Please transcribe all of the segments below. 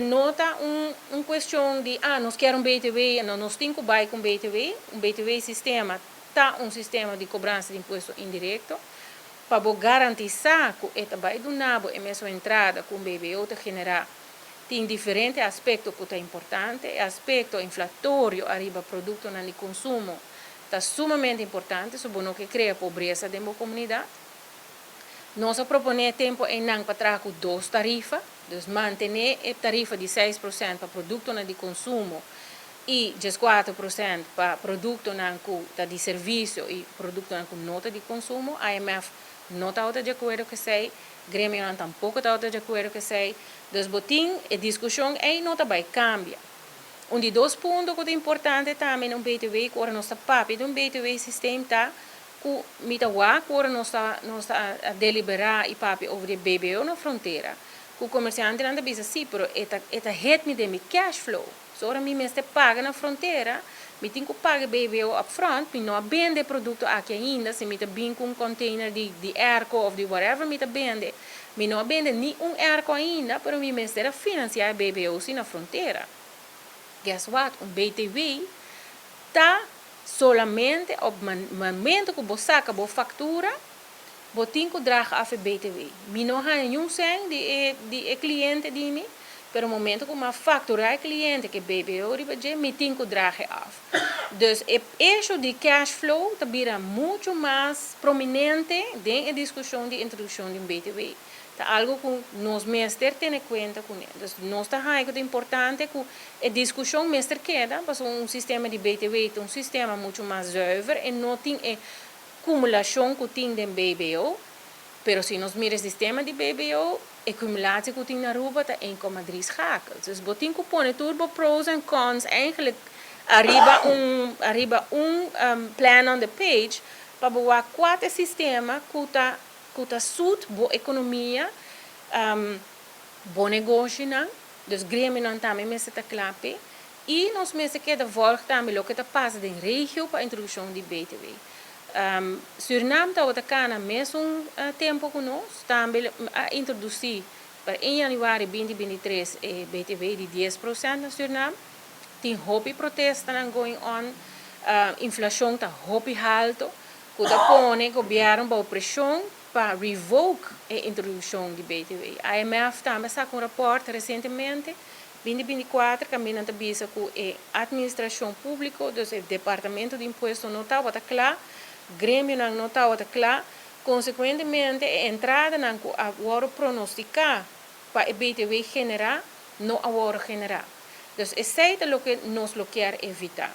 No ta un cuestion di "ah, nos kier un BTW", no, nos tin cu bay cu BTW. Un BTW sistema ta un sistema di cobransa di impuesto indirecto pa garantisa cu e ta bay duna bo e mesun entrada cu un BBO ta genera. Tin diferente aspecto cu ta importante. E aspecto inflatorio ariba producto di consumo ta sumamente importante, so no kier crea pobresa den comunidad. Nos a propone tempo ey pa traha dos tarifa, dus mantene e tarifa di 6% pa producto di consumo y 4% pa producto di servicio y producto no di consumo. IMF no ta di acuerdo cu esey, gremio tampoco ta di acuerdo cu esey. Dus bo tin e discusion ey no ta bay cambia. Un di dos punto cu ta importante tambe den BTW, cu ora nos ta papia di un BTW sistema, ta cu mi ta wak ora nos ta a delibera y papia over di BBO na frontera. Cu comerciante nan ta bisa: "Si, pero e ta hit mi den mi cash flow. So ora mi mester paga na frontera, mi tin cu paga BBO upfront, mi no a bende producto aki ainda, si mi ta bin cu un container di airco of di whatever mi ta bende. Mi no a bende ni un airco ainda, pero mi mester financia BBO si na frontera." Guess what? Un BTW ta solamente op momento cu bo saca bo factura, bo tin cu draag af BTW. Mi no haya ningun cent di e cliente di mi, pero momento cu mi factura e cliente cu BBO riba dje, mi tin cu draag af. Dus e issue di cash flow ta bira mucho mas prominente den e discusion di introduccion di un BTW. Ta algo cu nos mester tene cuenta cu ne. Dus nos ta haya importante cu e discusion mester keda, pasobra un sistema di BTW ta un sistema mucho mas zuiver y no tin e acumulacion cu tin den BBO, pero si nos mira e sistema di BBO, acumulatie cu tin na Aruba ta 1,3 schakel. Dus bo tin cu pone tur bo pros en cons eigenlijk ariba un plan on the page pa bo cua sistema cu ta suit bo economia, bo negoshi nan, dus gremio nan tambe mester ta cla p'e y nos mester keda volg tambe loke ta pasa den regio pa introduccion di BTW. Suriname ta cana mesun tempo cu nos, tambe a introduci pa 1 januari 2023 e BTW di 10% na Suriname. Tin hopi protesta going on, inflacion ta hopi halto, cu ta pone gobierno bou presion pa revoke e introduccion di BTW. IMF tambe a saca un rapport recientemente, 2024, caminda ta bisa cu e administracion publico, dus e departamento di impuesto no tabata cla, gremio no tabata cla, consecuentemente e entrada nan a wordo pronostica pa e BTW genera, no a wordo genera. Dus esey ta loke nos lo kier evita.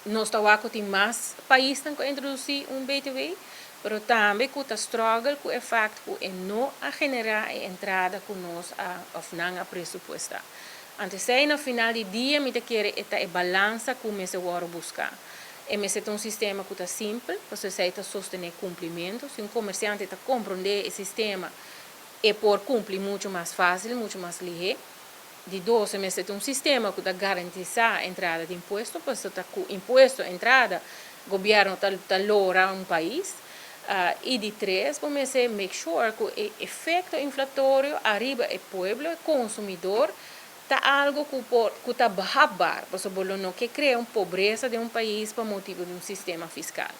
Nos ta tin mas pais cu a introduci un BTW, pero tambe cu ta struggle cu e fact cu e no a genera e entrada cu nos a of nan a presupuesta. Anto, na final di dia, mi ta kere ta e balansa cu mester wordo busca. E mester ta un sistema cu ta simpel, pasobra ta sostene cumplimento. Si un comerciante ta comprende e sistema, e por cumpli mucho mas facil, mucho mas lihe. Di dos, mester ta un sistema cu ta garantisa entrada di impuesto, pasobra cu impuesto, entrada, gobierno ta lora un pais. Y di tres, bo mester make sure cu e efecto inflatorio ariba e pueblo, e consumidor, ta algo cu ta behapbaar, pasobra no kier crea un pobresa den un pais pa motibo di un sistema fiscal.